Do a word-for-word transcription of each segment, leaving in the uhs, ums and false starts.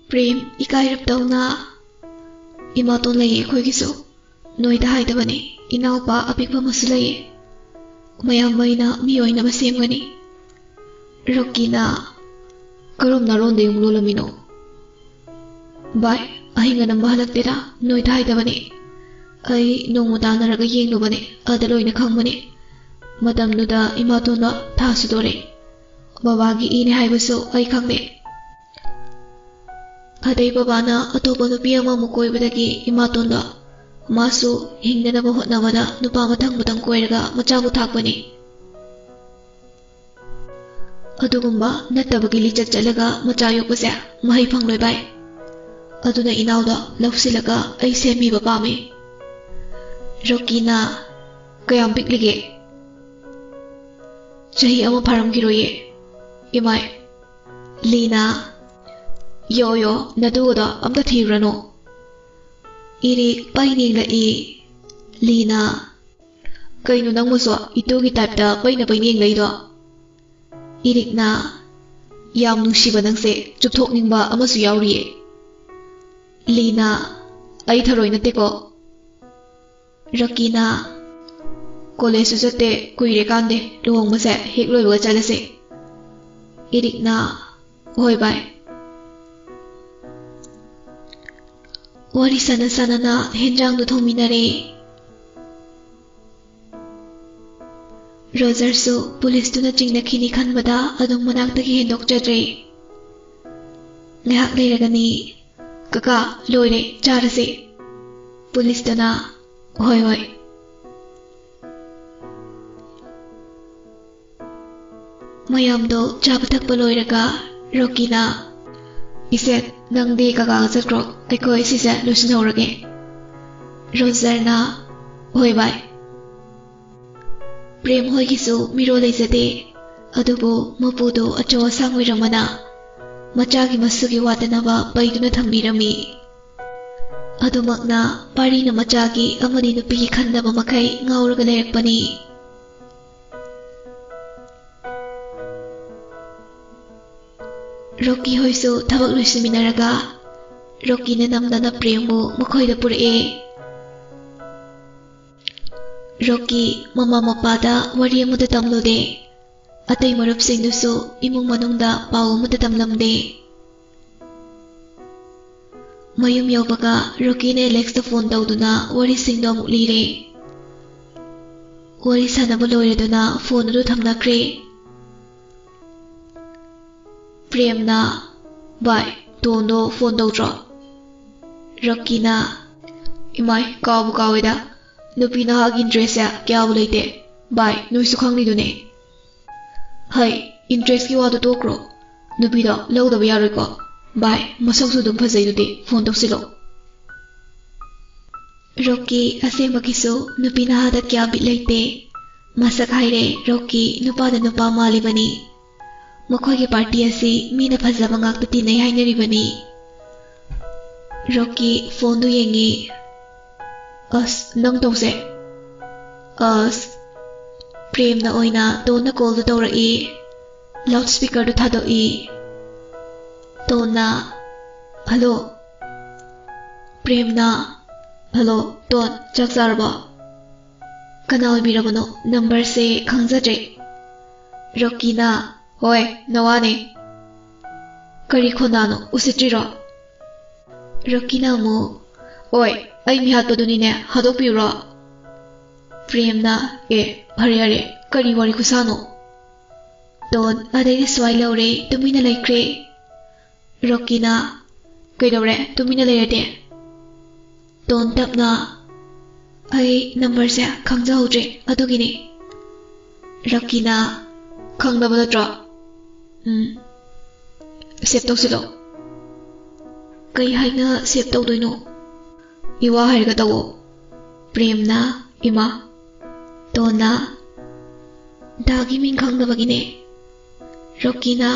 ꯄ꯭ꯔꯦꯝ, ꯏꯀꯥꯏꯔꯞ ꯇꯧꯅ, "ꯏꯃꯥꯇꯣꯟ ꯂꯩꯌꯦ ꯑꯩꯈꯣꯏꯒꯤꯁꯨ꯫ ꯅꯣꯏꯗ ꯍꯥꯏꯗꯕꯅꯦ, ꯏꯅꯥꯎꯄꯥ ꯑꯄꯤꯛꯄ ꯑꯃꯁꯨ ꯂꯩꯌꯦ꯫ ꯃꯌꯥꯝꯕꯩꯅ ꯃꯤ ꯑꯣꯏꯅꯕ ꯁꯦꯝꯒꯅꯤ꯫" ꯔꯣꯀꯤꯅ, "ꯀꯔꯝꯅ ꯑꯔꯣꯟꯗ ꯌꯨꯝ ꯂꯣꯜꯂꯝꯃꯤꯅꯣ?" "ꯚꯥꯏ, ꯑꯍꯤꯡ ꯑꯅꯝꯕ ꯍꯜꯂꯛꯇꯦꯗ, ꯅꯣꯏꯗ ꯍꯥꯏꯗꯕꯅꯦ꯫ ꯑꯩ ꯅꯣꯡꯃ ꯇꯥꯟꯅꯔꯒ ꯌꯦꯡꯂꯨꯕꯅꯦ, ꯑꯗ ꯂꯣꯏꯅ ꯈꯪꯕꯅꯦ꯫ ꯃꯇꯝꯗꯨꯗ ꯏꯃꯥꯇꯣꯟꯗꯣ ꯊꯥ ꯁꯨꯗꯣꯔꯦ꯫ ꯕꯕꯥꯒꯤ ꯏꯅꯦ ꯍꯥꯏꯕꯁꯨ ꯑꯩ ꯈꯪꯗꯦ꯫ ꯑꯗꯩ ꯕꯕꯥꯅ ꯑꯇꯣꯞꯄ ꯅꯨꯄꯤ ꯑꯃꯃꯨꯛ ꯀꯣꯏꯕꯗꯒꯤ ꯏꯃꯥꯇꯣꯟꯗꯣ ꯃꯥꯁꯨ ꯍꯤꯡꯅꯅꯕ ꯍꯣꯠꯅꯕꯗ ꯅꯨꯄꯥ ꯃꯊꯪ ꯃꯊꯪ ꯀꯣꯏꯔꯒ ꯃꯆꯥꯕꯨ ꯊꯥꯛꯄꯅꯤ꯫ ꯑꯗꯨꯒꯨꯝꯕ ꯅꯠꯇꯕꯒꯤ ꯂꯤꯆꯠ ꯆꯠꯂꯒ ꯃꯆꯥ ꯌꯣꯛꯄꯁꯦ ꯃꯍꯩ ꯐꯪꯂꯣꯏ ꯚꯥꯏ꯫ ꯑꯗꯨꯅ ꯏꯅꯥꯎꯗꯣ ꯂꯧꯁꯤꯜꯂꯒ ꯑꯩ ꯁꯦꯝꯕꯤꯕ ꯄꯥꯝꯃꯤ꯫" ꯔꯣꯀꯤꯅ, "ꯀꯌꯥꯝ ꯄꯤꯛꯂꯤꯒꯦ?" "ꯆꯍꯤ ꯑꯃ ꯐꯥꯔꯝꯈꯤꯔꯣꯏꯌꯦ, ꯏꯃꯥꯏ꯫" ꯂꯤꯅ, "ꯌꯣ ꯌꯣ, ꯅꯇꯨꯒꯗꯣ ꯑꯝꯇ ꯊꯤꯔꯨꯔꯅꯨ꯫" ꯏꯔꯤꯛ ꯄꯩꯅꯤꯡꯂꯛꯏ꯫ ꯂꯤꯅ, "ꯀꯩꯅꯣ ꯅꯪꯕꯨꯁꯨ ꯏꯇꯨꯒꯤ ꯇꯥꯏꯞꯇ ꯄꯩꯅ ꯄꯩꯅꯤꯡꯂꯛꯏꯗꯣ?" ꯏꯔꯤꯛꯅ, "ꯌꯥꯝ ꯅꯨꯡꯁꯤꯕ ꯅꯪꯁꯦ ꯆꯨꯞꯊꯣꯛꯅꯤꯡꯕ ꯑꯃꯁꯨ ꯌꯥꯎꯔꯤꯌꯦ꯫" ꯂꯤꯅ, "ꯑꯩ ꯊꯔꯣꯏ ꯅꯠꯇꯦꯀꯣ꯫" ꯔꯣꯀꯤꯅ, "ꯀꯣꯂꯦꯖꯁꯨ ꯆꯠꯇꯦ ꯀꯨꯏꯔꯦ ꯀꯥꯟꯗꯦ, ꯂꯨꯍꯣꯡꯕꯁꯦ ꯍꯦꯛ ꯂꯣꯏꯕꯒ ꯆꯠꯂꯁꯦ꯫" ꯏꯔꯤꯛꯅ, "ꯍꯣꯏ ꯚꯥꯏ꯫" ꯋꯥꯔꯤ ꯁꯥꯟꯅ ꯁꯥꯟꯅꯅ ꯍꯦꯟꯖꯥꯡꯗꯨ ꯊꯣꯡꯃꯤꯟꯅꯔꯦ꯫ ꯔꯣꯖꯔꯁꯨ ꯄꯨꯂꯤꯁꯇꯨꯅ ꯆꯤꯡꯅꯈꯤꯅꯤ ꯈꯟꯕꯗ ꯑꯗꯨꯝ ꯃꯅꯥꯛꯇꯒꯤ ꯍꯦꯟꯗꯣꯛꯆꯗ꯭ꯔꯦ꯫ ꯉꯥꯏꯍꯥꯛ ꯂꯩꯔꯒꯅꯤ, "ꯀꯀꯥ, ꯂꯣꯏꯔꯦ, ꯆꯥꯔꯁꯦ꯫" ꯄꯨꯂꯤꯁꯇꯨꯅ, "ꯍꯣꯏ, ꯍꯣꯏ꯫" ꯃꯌꯥꯝꯗꯣ ꯆꯥꯕ ꯊꯛꯄ ꯂꯣꯏꯔꯒ ꯔꯣꯀꯤꯅ, "ꯏꯆꯦ, ꯅꯪꯗꯤ ꯀꯀꯥꯒ ꯆꯠꯈ꯭ꯔꯣ, ꯑꯩꯈꯣꯏ ꯁꯤꯁꯦ ꯂꯣꯏꯁꯤꯟꯍꯧꯔꯒꯦ꯫" ꯔꯣꯖꯔꯅ, "ꯍꯣꯏ ꯚꯥꯏ꯫" ꯄ꯭ꯔꯦꯝ ꯍꯣꯏꯒꯤꯁꯨ ꯃꯤꯔꯣꯜ ꯂꯩꯖꯗꯦ, ꯑꯗꯨꯕꯨ ꯃꯄꯨꯗꯣ ꯑꯆꯧ ꯑꯁꯥꯡ ꯑꯣꯏꯔꯝꯕꯅ ꯃꯆꯥꯒꯤ ꯃꯁꯨꯒꯤ ꯋꯥꯠꯇꯅꯕ ꯄꯩꯗꯨꯅ ꯊꯝꯕꯤꯔꯝꯃꯤ꯫ ꯑꯗꯨꯃꯛꯅ ꯄꯥꯔꯤꯅ ꯃꯆꯥꯒꯤ ꯑꯃꯗꯤ ꯅꯨꯄꯤꯒꯤ ꯈꯟꯗꯕ ꯃꯈꯩ ꯉꯥꯎꯔꯒ ꯂꯩꯔꯛꯄꯅꯤ꯫ ꯔꯣꯀꯤ ꯍꯣꯏꯁꯨ ꯊꯕꯛ ꯂꯣꯏꯁꯤꯟꯃꯤꯟꯅꯔꯒ ꯔꯣꯀꯤꯅ ꯅꯝꯗꯅ ꯄ꯭ꯔꯦꯝꯕꯨ ꯃꯈꯣꯏꯗ ꯄꯨꯔꯛꯑꯦ꯫ ꯔꯣꯀꯤ ꯃꯃꯥ ꯃꯄꯥꯗ ꯋꯥꯔꯤ ꯑꯃꯠꯇ ꯇꯝꯂꯨꯗꯦ꯫ ꯑꯇꯩ ꯃꯔꯨꯞꯁꯤꯡꯗꯨꯁꯨ ꯏꯃꯨꯡ ꯃꯅꯨꯡꯗ ꯄꯥꯎ ꯑꯃꯠꯇ ꯇꯝꯂꯝꯗꯦ꯫ ꯃꯌꯨꯝ ꯌꯧꯕꯒ ꯔꯣꯀꯤꯅ ꯑꯦꯂꯦꯛꯁꯇ ꯐꯣꯟ ꯇꯧꯗꯨꯅ ꯋꯥꯔꯤꯁꯤꯡꯗꯣ ꯑꯃꯨꯛ ꯂꯤꯔꯦ꯫ ꯋꯥꯔꯤ ꯁꯥꯟꯅꯕ ꯂꯣꯏꯔꯗꯨꯅ ꯐꯣꯟ ꯑꯗꯨ ꯊꯝꯅꯈ꯭ꯔꯦ꯫ ꯄ꯭ꯔꯦꯝꯅ, "ꯚꯥꯏ, ꯇꯣꯟꯗꯣ ꯐꯣꯟ ꯇꯧꯗ꯭ꯔꯣ?" ꯔꯣꯀꯤꯅ, "ꯏꯃꯥꯏ, ꯀꯥꯎꯕꯨ ꯀꯥꯎꯋꯦꯗ꯫ ꯅꯨꯄꯤ ꯅꯍꯥꯒꯤ ꯏꯟꯇꯔꯦꯁꯁꯦ ꯀꯌꯥꯕꯨ ꯂꯩꯇꯦ꯫ ꯚꯥꯏ, ꯅꯣꯏꯁꯨ ꯈꯪꯂꯤꯗꯨꯅꯦ꯫" "ꯍꯩ, ꯏꯟꯇꯔꯦꯁꯀꯤ ꯋꯥꯗꯣ ꯇꯣꯛꯈ꯭ꯔꯣ꯫ ꯅꯨꯄꯤꯗꯣ ꯂꯧꯗꯕ ꯌꯥꯔꯣꯏꯀꯣ꯫ ꯚꯥꯏ, ꯃꯁꯛꯁꯨ ꯑꯗꯨꯝ ꯐꯖꯩꯗꯨꯗꯤ, ꯐꯣꯟ ꯇꯧꯁꯤꯜꯂꯣ꯫" ꯔꯣꯀꯤ ꯑꯁꯦꯡꯕꯒꯤꯁꯨ ꯅꯨꯄꯤ ꯅꯍꯥꯗ ꯀꯌꯥ ꯕꯤꯠ ꯂꯩꯇꯦ꯫ ꯃꯁꯛ ꯍꯥꯏꯔꯦ, ꯔꯣꯀꯤ ꯅꯨꯄꯥꯗ ꯅꯨꯄꯥ ꯃꯥꯜꯂꯤꯕꯅꯤ꯫ ꯃꯈꯣꯏꯒꯤ ꯄꯥꯔꯇꯤ ꯑꯁꯤ ꯃꯤꯅ ꯐꯖꯕ ꯉꯥꯛꯇ ꯇꯤꯟꯅꯩ ꯍꯥꯏꯅꯔꯤꯕꯅꯤ꯫ ꯔꯣꯀꯤ ꯐꯣꯟꯗꯨ ꯌꯦꯡꯉꯤ꯫ "ꯑꯁ, ꯅꯪ ꯇꯧꯁꯦ꯫" "ꯑꯁ꯫" ꯄ꯭ꯔꯦꯝꯅ ꯑꯣꯏꯅ ꯇꯣꯟꯗ ꯀꯣꯜꯗꯨ ꯇꯧꯔꯛꯏ꯫ ꯂꯥꯎꯠ ꯁ꯭ꯄꯤꯀꯔꯗꯨ ꯊꯥꯗꯣꯛꯏ꯫ ꯇꯣꯟꯅ, "ꯍꯜꯂꯣ꯫" ꯄ꯭ꯔꯦꯝꯅ, "ꯍꯜꯂꯣ, ꯇꯣꯟ, ꯆꯥꯛ ꯆꯥꯔꯕꯣ?" "ꯀꯅꯥ ꯑꯣꯏꯕꯤꯔꯕꯅꯣ? ꯅꯝꯕꯔꯁꯦ ꯈꯪꯖꯗ꯭ꯔꯦ꯫" ꯔꯣꯀꯤꯅ, "ꯍꯣꯏ, ꯅꯋꯥꯅꯦ꯫" "ꯀꯔꯤ ꯈꯣꯟꯗꯥꯅꯣ? ꯎꯁꯤꯠꯇ꯭ꯔꯤꯔꯣ?" ꯔꯣꯀꯤꯅ ꯑꯃꯨꯛ, "ꯑꯣꯏ, ꯑꯩ ꯃꯤꯍꯥꯠꯄꯗꯨꯅꯤꯅꯦ, ꯍꯥꯠꯇꯣꯛꯄꯤꯌꯨꯔꯣ?" ꯄ꯭ꯔꯦꯝꯅ, "ꯑꯦ, ꯐꯔꯦ, ꯐꯔꯦ, ꯀꯔꯤ ꯋꯥꯔꯤ ꯈꯨꯁꯥꯅꯣ?" ꯇꯣꯟ ꯑꯗꯩꯗꯤ ꯁ꯭ꯋꯥꯏ ꯂꯧꯔꯦ, ꯇꯨꯃꯤꯟꯅ ꯂꯩꯈ꯭ꯔꯦ꯫ ꯔꯣꯀꯤꯅ, "ꯀꯩꯗꯧꯔꯦ, ꯇꯨꯃꯤꯟꯅ ꯂꯩꯔꯗꯤ?" ꯇꯣꯟ ꯇꯞꯅ, "ꯑꯩ ꯅꯝꯕꯔꯁꯦ ꯈꯪꯖꯍꯧꯗ꯭ꯔꯦ, ꯑꯗꯨꯒꯤꯅꯦ꯫" ꯔꯣꯀꯤꯅ, "ꯈꯪꯗꯕ ꯅꯠꯇ꯭ꯔꯣ? ꯎꯝ, ꯁꯦꯞ ꯇꯧꯁꯤꯜꯂꯣ꯫" "ꯀꯩ ꯍꯥꯏꯅ ꯁꯦꯞ ꯇꯧꯗꯣꯏꯅꯣ?" "ꯏꯋꯥ ꯍꯥꯏꯔꯒ ꯇꯧꯋꯣ꯫" ꯄ꯭ꯔꯦꯝꯅ, "ꯏꯃꯥ꯫" ꯇꯣꯟꯅ, "ꯗꯥꯒꯤ ꯃꯤꯡ ꯈꯪꯗꯕꯒꯤꯅꯦ꯫" ꯔꯣꯀꯤꯅ,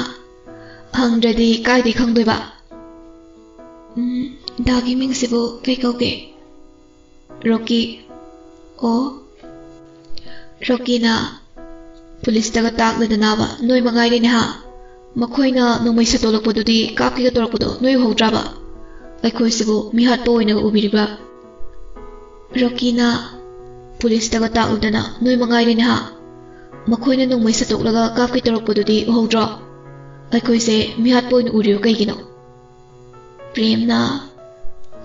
"ꯍꯪꯗ꯭ꯔꯗꯤ ꯀꯥꯏꯗꯩ ꯈꯪꯗꯣꯏꯕ?" "ꯎꯝ, ꯗꯥꯒꯤ ꯃꯤꯡꯁꯤꯕꯨ ꯀꯩ ꯀꯧꯒꯦ?" ꯔꯣꯀꯤ, "ꯑꯣ꯫" ꯔꯣꯀꯤꯅ, "ꯄꯨꯂꯤꯁꯇꯒ ꯇꯥꯛꯂꯗꯅꯕ ꯅꯣꯏ ꯃꯉꯥꯏꯔꯦꯅꯦ ꯍꯥ?" "ꯃꯈꯣꯏꯅ ꯅꯣꯡꯃꯩ ꯁꯠꯇꯣꯛꯂꯛꯄꯗꯨꯗꯤ ꯀꯥꯞꯀꯦꯒ ꯇꯧꯔꯛꯄꯗꯣ ꯅꯣꯏ ꯎꯍꯧꯗ꯭ꯔꯕ? ꯑꯩꯈꯣꯏꯁꯤꯕꯨ ꯃꯤꯍꯥꯠꯄ ꯑꯣꯏꯅ ꯎꯕꯤꯔꯤꯕ꯭ꯔꯥ?" ꯔꯣꯀꯤꯅ ꯄꯨꯂꯤꯁꯇꯒ ꯇꯥꯛꯂꯨꯗꯅ, "ꯅꯣꯏ ꯃꯉꯥꯏꯔꯦ ꯅꯍꯥ꯫ ꯃꯈꯣꯏꯅ ꯅꯣꯡꯃꯩ ꯁꯠꯇꯣꯛꯂꯒ ꯀꯥꯞꯀꯦ ꯇꯧꯔꯛꯄꯗꯨꯗꯤ ꯎꯍꯧꯗ꯭ꯔꯣ? ꯑꯩꯈꯣꯏꯁꯦ ꯃꯤꯍꯥꯠꯄ ꯑꯣꯏꯅ ꯎꯔꯤꯔꯣ ꯀꯩꯒꯤꯅꯣ?" ꯄ꯭ꯔꯦꯝꯅ,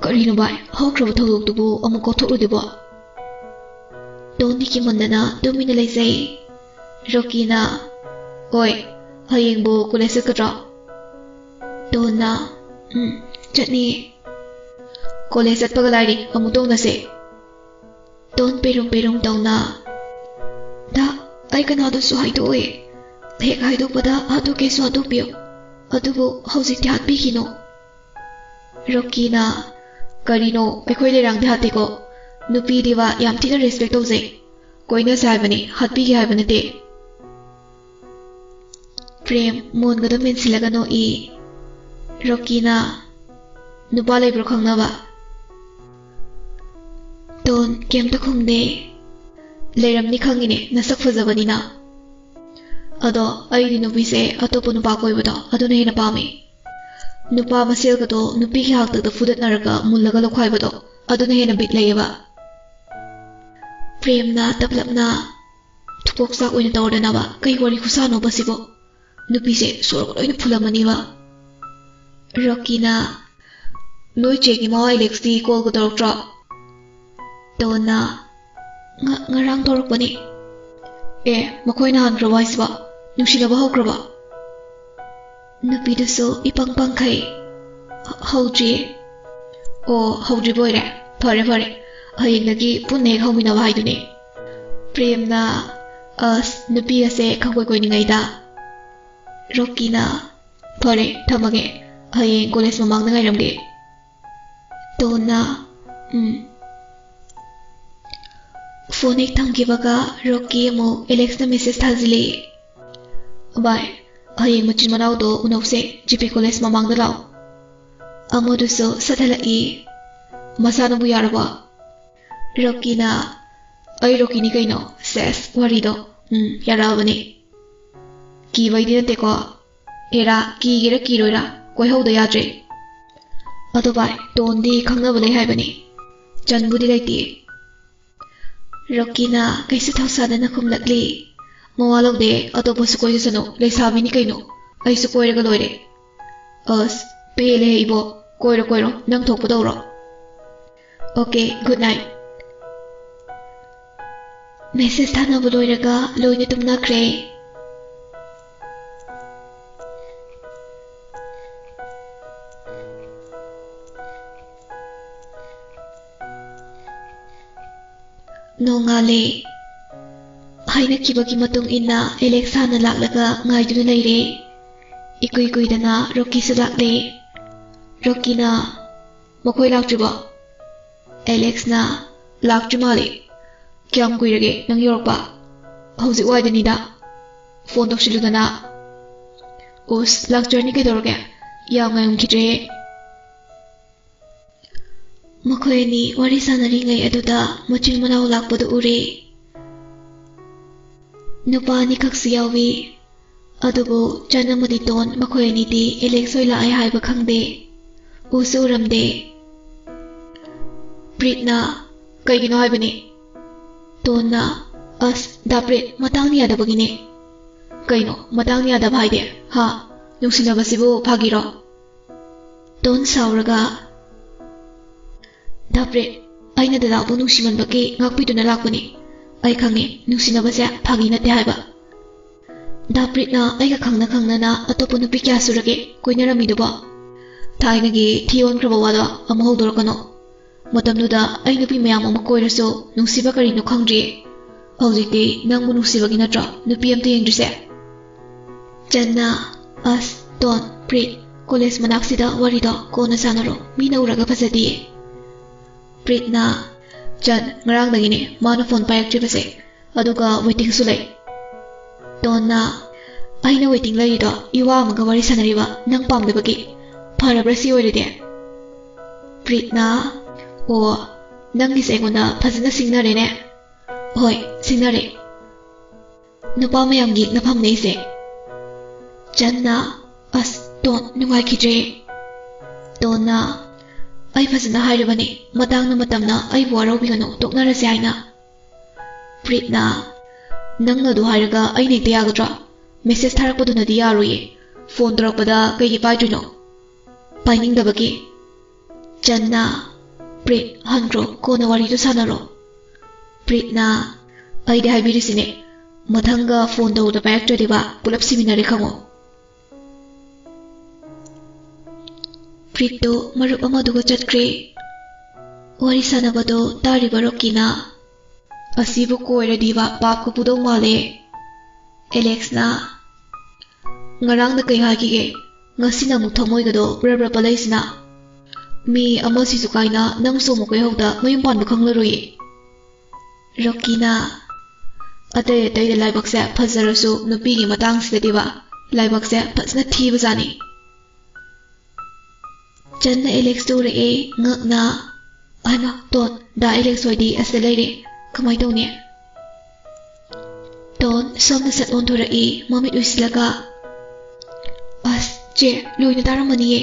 "ꯀꯔꯤꯅꯣ ꯚꯥꯏ, ꯍꯧꯈ꯭ꯔꯕ ꯊꯧꯗꯣꯛꯇꯨꯕꯨ ꯑꯃꯨꯛ ꯀꯥꯎꯊꯣꯛꯂꯨꯗꯦꯕꯣ?" ꯇꯣꯟꯗꯤ ꯀꯤꯃꯟꯗꯅ ꯇꯨꯃꯤꯟꯅ ꯂꯩꯖꯩ꯫ ꯔꯣꯀꯤꯅ, "ꯑꯣꯏ, ꯍꯌꯦꯡꯕꯨ ꯀꯣꯂꯦꯖ ꯆꯠꯀꯗ꯭ꯔꯣ?" ꯇꯣꯟꯅ, "ꯎꯝ, ꯆꯠꯅꯤ꯫ ꯀꯣꯂꯦꯖ ꯆꯠꯄꯒ ꯂꯥꯏꯔꯤ, ꯑꯃꯨꯛ ꯇꯧꯅꯁꯦ꯫" ꯇꯣꯟ ꯄꯦꯔꯨꯝ ꯄꯦꯔꯨꯝ ꯇꯧꯅ, "ꯗꯥ, ꯑꯩ ꯀꯅꯥꯗꯁꯨ ꯍꯥꯏꯗꯣꯛꯑꯣꯏ꯫ ꯍꯦꯛ ꯍꯥꯏꯗꯣꯛꯄꯗ ꯍꯥꯠꯇꯣꯛꯀꯦꯁꯨ ꯍꯥꯠꯇꯣꯛꯄꯤꯌꯨ꯫ ꯑꯗꯨꯕꯨ ꯍꯧꯖꯤꯛꯇꯤ ꯍꯥꯠꯄꯤꯈꯤꯅꯨ꯫" ꯔꯣꯀꯤꯅ, "ꯀꯔꯤꯅꯣ, ꯑꯩꯈꯣꯏ ꯂꯩꯔꯥꯡꯗꯤ ꯍꯥꯠꯇꯦꯀꯣ꯫ ꯅꯨꯄꯤꯗꯤ ꯋꯥ ꯌꯥꯝ ꯊꯤꯅ ꯔꯦꯁꯄꯦꯛ ꯇꯧꯖꯩ꯫ ꯀꯣꯏꯅꯁꯦ ꯍꯥꯏꯕꯅꯤ, ꯍꯥꯠꯄꯤꯒꯦ ꯍꯥꯏꯕ ꯅꯠꯇꯦ꯫" ꯄ꯭ꯔꯦꯝ ꯃꯣꯟꯒꯗꯣ ꯃꯦꯟꯁꯤꯜꯂꯒ ꯅꯣꯛꯏ꯫ ꯔꯣꯀꯤꯅ, "ꯅꯨꯄꯥ ꯂꯩꯕ꯭ꯔꯣ ꯈꯪꯅꯕ?" ꯇꯣꯟ ꯀꯩꯝꯇ ꯈꯨꯝꯗꯦ꯫ "ꯂꯩꯔꯝꯅꯤ ꯈꯪꯉꯤꯅꯦ, ꯅꯁꯛ ꯐꯖꯕꯅꯤꯅ꯫ ꯑꯗꯣ ꯑꯩꯗꯤ ꯅꯨꯄꯤꯁꯦ ꯑꯇꯣꯞꯄ ꯅꯨꯄꯥ ꯀꯣꯏꯕꯗꯣ ꯑꯗꯨꯅ ꯍꯦꯟꯅ ꯄꯥꯝꯃꯦ꯫ ꯅꯨꯄꯥ ꯃꯁꯦꯜꯒꯗꯣ ꯅꯨꯄꯤꯒꯤ ꯍꯥꯛꯇꯛꯇ ꯐꯨꯗꯠꯅꯔꯒ ꯃꯨꯜꯂꯒ ꯂꯧꯈꯥꯏꯕꯗꯣ ꯑꯗꯨꯅ ꯍꯦꯟꯅ ꯕꯤꯠ ꯂꯩꯌꯦꯕ꯫" ꯄ꯭ꯔꯦꯝꯅ ꯇꯞꯂꯞꯅ, "ꯊꯨꯀꯣꯛ ꯆꯥꯛ ꯑꯣꯏꯅ ꯇꯧꯔꯗꯅꯕ, ꯀꯩ ꯋꯥꯔꯤ ꯈꯨꯁꯥꯅꯣꯕ ꯁꯤꯕꯣ? ꯅꯨꯄꯤꯁꯦ ꯁꯣꯔꯒ ꯂꯣꯏꯅ ꯐꯨꯜꯂꯝꯃꯅꯤꯕ꯫" ꯔꯣꯀꯤꯅ, "ꯅꯣꯏ ꯆꯦꯒꯤ ꯃꯋꯥ ꯏꯂꯦꯛꯁꯇꯤ ꯀꯣꯜꯒ ꯇꯧꯔꯛꯇ꯭ꯔꯣ?" ꯇꯣꯟꯅ, "ꯉ-, ꯉꯔꯥꯡ ꯇꯧꯔꯛꯄꯅꯦ꯫" "ꯑꯦ, ꯃꯈꯣꯏꯅ ꯍꯟꯈ꯭ꯔꯕꯣ ꯍꯥꯏꯁꯤꯕꯣ? ꯅꯨꯡꯁꯤꯅꯕ ꯍꯧꯈ꯭ꯔꯕꯣ?" ꯅꯨꯄꯤꯗꯨꯁꯨ ꯏꯄꯪ ꯄꯪꯈꯩ, "ꯍ-, ꯍꯧꯗ꯭ꯔꯤꯌꯦ꯫" "ꯑꯣ, ꯍꯧꯗ꯭ꯔꯤꯕ ꯑꯣꯏꯔꯦ꯫ ꯐꯔꯦ, ꯐꯔꯦ꯫ ꯍꯌꯦꯡꯗꯒꯤ ꯄꯨꯟꯅ ꯍꯦꯛ ꯍꯧꯃꯤꯟꯅꯕ ꯍꯥꯏꯗꯨꯅꯤ꯫" ꯄ꯭ꯔꯦꯝꯅ, "ꯑꯁ, ꯅꯨꯄꯤ ꯑꯁꯦ ꯈꯪꯀꯣꯏ ꯀꯣꯏꯅꯤꯡꯉꯩꯗ꯫" ꯔꯣꯀꯤꯅ, "ꯐꯔꯦ, ꯊꯝꯃꯒꯦ꯫ ꯍꯌꯦꯡ ꯀꯣꯂꯦꯖ ꯃꯃꯥꯡꯗ ꯉꯥꯏꯔꯝꯒꯦ꯫" ꯇꯣꯟꯅ, "ꯎꯝ꯫" ꯐꯣꯟ ꯍꯦꯛ ꯊꯝꯈꯤꯕꯒ ꯔꯣꯀꯤ ꯑꯃꯨꯛ ꯑꯦꯂꯦꯛꯁꯇ ꯃꯦꯁꯦꯖ ꯊꯥꯖꯤꯜꯂꯤ꯫ "ꯚꯥꯏ, ꯍꯌꯦꯡ ꯃꯆꯤꯟ ꯃꯅꯥꯎꯗꯣ ꯎꯅꯧꯁꯦ, ꯖꯤ ꯄꯤ ꯀꯣꯂꯦꯖ ꯃꯃꯥꯡꯗ ꯂꯥꯛꯑꯣ꯫" ꯑꯃꯗꯨꯁꯨ ꯁꯠꯍꯜꯂꯛꯏ꯫ "ꯃꯁꯥꯅꯕꯨ ꯌꯥꯔꯕꯣ?" ꯔꯣꯀꯤꯅ, "ꯑꯩ ꯔꯣꯀꯤꯅꯤ ꯀꯩꯅꯣ꯫ ꯁꯦꯁ, ꯋꯥꯔꯤꯗꯣ꯫ ꯎꯝ, ꯌꯥꯔꯛꯑꯕꯅꯤ꯫ ꯀꯤꯕꯩꯗꯤ ꯅꯠꯇꯦꯀꯣ?" ꯑꯦꯔꯥ, ꯀꯤꯒꯦꯔꯥ ꯀꯤꯔꯣꯏꯔꯥ, ꯀꯣꯏꯍꯧꯗ ꯌꯥꯗ꯭ꯔꯦ꯫ ꯑꯗꯣ ꯚꯥꯏ, ꯇꯣꯟꯗꯤ ꯈꯪꯅꯕ ꯂꯩ ꯍꯥꯏꯕꯅꯤ꯫ ꯆꯟꯕꯨꯗꯤ ꯂꯩꯇꯦ꯫ ꯔꯣꯀꯤꯅ ꯀꯩꯁꯨ ꯊꯧꯁꯥꯗꯅ ꯈꯨꯝꯂꯛꯂꯤ꯫ "ꯃꯋꯥ ꯂꯧꯗꯦ, ꯑꯇꯣꯞꯄꯁꯨ ꯀꯣꯏꯖꯁꯅꯨ, ꯂꯩꯁꯥꯕꯤꯅꯤ ꯀꯩꯅꯣ, ꯑꯩꯁꯨ ꯀꯣꯏꯔꯒ ꯂꯣꯏꯔꯦ꯫" "ꯑꯁ, ꯄꯦꯜꯂꯦꯍꯦ ꯏꯕꯣ, ꯀꯣꯏꯔꯣ ꯀꯣꯏꯔꯣ, ꯅꯪ ꯊꯣꯛꯄ ꯇꯧꯔꯣ꯫" "Okay, good night." ꯃꯦꯁꯦꯖ ꯊꯥꯅꯕ ꯂꯣꯏꯔꯒ ꯂꯣꯏꯅ ꯇꯨꯝꯅꯈ꯭ꯔꯦ꯫ ꯅꯣꯡꯉꯥꯜꯂꯦ꯫ ꯍꯥꯏꯅꯈꯤꯕꯒꯤ ꯃꯇꯨꯡ ꯏꯟꯅ ꯑꯦꯂꯦꯛꯁ ꯍꯥꯟꯅ ꯂꯥꯛꯂꯒ ꯉꯥꯏꯗꯨꯅ ꯂꯩꯔꯦ꯫ ꯏꯀꯨꯏ ꯀꯨꯏꯗꯅ ꯔꯣꯀꯤꯁꯨ ꯂꯥꯛꯂꯦ꯫ ꯔꯣꯀꯤꯅ, "ꯃꯈꯣꯏ ꯂꯥꯛꯇ꯭ꯔꯤꯕꯣ?" ꯑꯦꯂꯦꯛꯁꯅ, "ꯂꯥꯛꯇ꯭ꯔꯤ ꯃꯥꯜꯂꯦ꯫ ꯀꯌꯥꯝ ꯀꯨꯏꯔꯒꯦ ꯅꯪ ꯌꯧꯔꯛꯄ?" "ꯍꯧꯖꯤꯛ ꯋꯥꯏꯗꯅꯤꯗ꯫ ꯐꯣꯟ ꯇꯧꯁꯤꯜꯂꯨꯗꯅ꯫" "ꯎꯁ, ꯂꯥꯛꯆꯔꯅꯤ ꯀꯩꯗꯧꯔꯒꯦ꯫ ꯌꯥꯝ ꯉꯥꯏꯔꯝꯈꯤꯗ꯭ꯔꯦ꯫" ꯃꯈꯣꯏ ꯑꯅꯤ ꯋꯥꯔꯤ ꯁꯥꯟꯅꯔꯤꯉꯩ ꯑꯗꯨꯗ ꯃꯆꯤꯟ ꯃꯅꯥꯎ ꯂꯥꯛꯄꯗꯨ ꯎꯔꯦ꯫ ꯅꯨꯄꯥ ꯑꯅꯤꯈꯛꯁꯨ ꯌꯥꯎꯏ꯫ ꯑꯗꯨꯕꯨ ꯆꯟ ꯑꯃꯗꯤ ꯇꯣꯟ, ꯃꯈꯣꯏ ꯑꯅꯤꯗꯤ ꯑꯦꯂꯦꯛꯁ ꯍꯣꯏ ꯂꯥꯛꯑꯦ ꯍꯥꯏꯕ ꯈꯪꯗꯦ꯫ ꯎꯁꯨ ꯎꯔꯝꯗꯦ꯫ ꯄ꯭ꯔꯤꯠꯅ, "ꯀꯩꯒꯤꯅꯣ ꯍꯥꯏꯕꯅꯤ?" ꯇꯣꯟꯅ, "ꯑꯁ, ꯗꯥ ꯄ꯭ꯔꯤꯠ, ꯃꯇꯥꯡꯅ ꯌꯥꯗꯕꯒꯤꯅꯦ꯫" "ꯀꯩꯅꯣ ꯃꯇꯥꯡꯅ ꯌꯥꯗꯕ ꯍꯥꯏꯗꯤ? ꯍꯥ? ꯅꯨꯡꯁꯤꯅꯕꯁꯤꯕꯨ ꯐꯥꯒꯤꯔꯣ?" ꯇꯣꯟ ꯁꯥꯎꯔꯒ, "ꯗꯥ ꯄ꯭ꯔꯤꯠ, ꯑꯩꯅ ꯗꯗꯥꯕꯨ ꯅꯨꯡꯁꯤꯃꯟꯕꯒꯤ ꯉꯥꯛꯄꯤꯗꯨꯅ ꯂꯥꯛꯄꯅꯤ꯫ ꯑꯩ ꯈꯪꯉꯤ, ꯅꯨꯡꯁꯤꯅꯕꯁꯦ ꯐꯥꯒꯤ ꯅꯠꯇꯦ ꯍꯥꯏꯕ꯫" "ꯗꯥ ꯄ꯭ꯔꯤꯠꯅ ꯑꯩꯒ ꯈꯪꯅ ꯈꯪꯅꯅ ꯑꯇꯣꯞꯄ ꯅꯨꯄꯤ ꯀꯌꯥ ꯁꯨꯔꯒꯦ ꯀꯣꯏꯅꯔꯝꯃꯤꯗꯨꯕꯣ? ꯊꯥꯏꯅꯒꯤ ꯊꯤ ꯑꯣꯟꯈ꯭ꯔꯕ ꯋꯥꯗꯣ ꯑꯃꯨꯛ ꯍꯧꯗꯣꯔꯛꯀꯅꯣ꯫ ꯃꯇꯝꯗꯨꯗ ꯑꯩ ꯅꯨꯄꯤ ꯃꯌꯥꯝ ꯑꯃ ꯀꯣꯏꯔꯁꯨ ꯅꯨꯡꯁꯤꯕ ꯀꯔꯤꯅꯣ ꯈꯪꯗ꯭ꯔꯤ꯫ ꯍꯧꯖꯤꯛꯇꯤ ꯅꯪꯕꯨ ꯅꯨꯡꯁꯤꯕꯒꯤ ꯅꯠꯇ꯭ꯔꯣ ꯅꯨꯄꯤ ꯑꯝꯇ ꯌꯦꯡꯗ꯭ꯔꯤꯁꯦ?" ꯆꯟꯅ, "ꯑꯁ, ꯇꯣꯟ, ꯄ꯭ꯔꯤꯠ, ꯀꯣꯂꯦꯖ ꯃꯅꯥꯛꯁꯤꯗ ꯋꯥꯔꯤꯗꯣ ꯀꯣꯟꯅ ꯁꯥꯟꯅꯔꯣ, ꯃꯤꯅ ꯎꯔꯒ ꯐꯖꯗꯤꯌꯦ꯫" ꯄ꯭ꯔꯤꯠꯅ, "ꯆꯟ, ꯉꯔꯥꯡꯗꯒꯤꯅꯦ ꯃꯥꯅ ꯐꯣꯟ ꯄꯥꯏꯔꯛꯇ꯭ꯔꯤꯕꯁꯦ, ꯑꯗꯨꯒ ꯋꯦꯇꯤꯡꯁꯨ ꯂꯩ꯫" ꯇꯣꯟꯅ, "ꯑꯩꯅ ꯋꯦꯇꯤꯡ ꯂꯩꯔꯤꯗꯣ ꯏꯋꯥ ꯑꯃꯒ ꯋꯥꯔꯤ ꯁꯥꯟꯅꯔꯤꯕ, ꯅꯪ ꯄꯥꯝꯗꯕꯒꯤ꯫ ꯐꯔꯕ꯭ꯔꯥ ꯁꯤ ꯑꯣꯏꯔꯗꯤ?" ꯄ꯭ꯔꯤꯠꯅ, "ꯑꯣ, ꯅꯪꯒꯤꯁꯦ ꯑꯩꯉꯣꯟꯗ ꯐꯖꯅ ꯁꯤꯡꯅꯔꯦꯅꯦ꯫" "ꯍꯣꯏ, ꯁꯤꯡꯅꯔꯦ꯫ ꯅꯨꯄꯥ ꯃꯌꯥꯝꯒꯤ ꯌꯦꯛꯅꯐꯝꯅꯦ ꯑꯩꯁꯦ꯫" ꯆꯟꯅ, "ꯑꯁ, ꯇꯣꯟ, ꯅꯨꯡꯉꯥꯏꯈꯤꯗ꯭ꯔꯦ꯫" ꯇꯣꯟꯅ, "ꯑꯩ ꯐꯖꯅ ꯍꯥꯏꯔꯕꯅꯦ, ꯃꯇꯥꯡꯅ ꯃꯇꯝꯅ ꯑꯩꯕꯨ ꯋꯥꯔꯧꯕꯤꯒꯅꯨ, ꯇꯣꯛꯅꯔꯁꯦ ꯍꯥꯏꯅ꯫" ꯄ꯭ꯔꯤꯠꯅ, "ꯅꯪꯅ ꯑꯗꯨ ꯍꯥꯏꯔꯒ ꯑꯩꯅ ꯍꯦꯛꯇ ꯌꯥꯒꯗ꯭ꯔꯣ? ꯃꯦꯁꯦꯖ ꯊꯥꯔꯛꯄꯗꯨꯅꯗꯤ ꯌꯥꯔꯣꯏꯌꯦ꯫ ꯐꯣꯟ ꯇꯧꯔꯛꯄꯗ ꯀꯩꯒꯤ ꯄꯥꯏꯗ꯭ꯔꯤꯅꯣ?" "ꯄꯥꯏꯅꯤꯡꯗꯕꯒꯤ꯫" ꯆꯟꯅ, "ꯄ꯭ꯔꯤꯠ, ꯍꯟꯈ꯭ꯔꯣ, ꯀꯣꯟꯅ ꯋꯥꯔꯤꯗꯨ ꯁꯥꯟꯅꯔꯣ꯫" ꯄ꯭ꯔꯤꯠꯅ, "ꯑꯩꯗꯤ ꯍꯥꯏꯕꯤꯔꯤꯁꯤꯅꯦ, ꯃꯊꯪꯒ ꯐꯣꯟ ꯇꯧꯕꯗ ꯄꯥꯏꯔꯛꯇ꯭ꯔꯗꯤꯕ ꯄꯨꯂꯞ ꯁꯤꯃꯤꯟꯅꯔꯦ ꯈꯪꯉꯣ꯫" ꯄ꯭ꯔꯤꯠꯇꯣ ꯃꯔꯨꯞ ꯑꯃꯗꯨꯒ ꯆꯠꯈ꯭ꯔꯦ꯫ ꯋꯥꯔꯤ ꯁꯥꯟꯅꯕꯗꯣ ꯇꯥꯔꯤꯕ ꯔꯣꯀꯤꯅ, "ꯑꯁꯤꯕꯨ ꯀꯣꯏꯔꯗꯤꯕ ꯄꯥꯞꯀ ꯄꯨꯗꯧ ꯃꯥꯜꯂꯦ꯫" ꯑꯦꯂꯦꯛꯁꯅ, "ꯉꯔꯥꯡꯅ ꯀꯩ ꯍꯥꯏꯈꯤꯒꯦ? ꯉꯁꯤꯅ ꯑꯃꯨꯛ ꯊꯃꯣꯏꯒꯗꯣ ꯕ꯭ꯔ ꯕ꯭ꯔ ꯄꯠꯂꯛꯏꯁꯤꯅ꯫ ꯃꯤ ꯑꯃ ꯁꯤꯁꯨ ꯀꯥꯏꯅ ꯅꯪꯁꯨ ꯑꯃꯨꯛ ꯀꯣꯏꯍꯧꯗ ꯃꯌꯨꯝ ꯄꯥꯟꯕ ꯈꯪꯂꯔꯣꯏꯌꯦ꯫" ꯔꯣꯀꯤꯅ, "ꯑꯇꯩ ꯑꯇꯩꯗ ꯂꯥꯏꯕꯛꯁꯦ ꯐꯖꯔꯁꯨ ꯅꯨꯄꯤꯒꯤ ꯃꯇꯥꯡꯁꯤꯗꯗꯤꯕ ꯂꯥꯏꯕꯛꯁꯦ ꯐꯖꯅ ꯊꯤꯕꯖꯥꯠꯅꯤ꯫" ꯆꯟꯅ ꯑꯦꯂꯦꯛꯁꯇ ꯎꯔꯛꯑꯦ, ꯉꯛꯅ꯫ "ꯍꯥꯏꯃ, ꯇꯣꯟ, ꯗꯥ ꯑꯦꯂꯦꯛꯁ ꯍꯣꯏꯗꯤ ꯑꯁꯤꯗ ꯂꯩꯔꯦ꯫ ꯀꯃꯥꯏ ꯇꯧꯅꯤ?" ꯇꯣꯟ ꯁꯣꯝꯗ ꯁꯠ ꯑꯣꯟꯊꯣꯔꯛꯏ, ꯃꯃꯤꯠ ꯎꯏꯁꯤꯜꯂꯒ꯫ "ꯑꯁ, ꯆꯦ, ꯂꯣꯏꯅ ꯇꯥꯔꯝꯃꯅꯤꯌꯦ꯫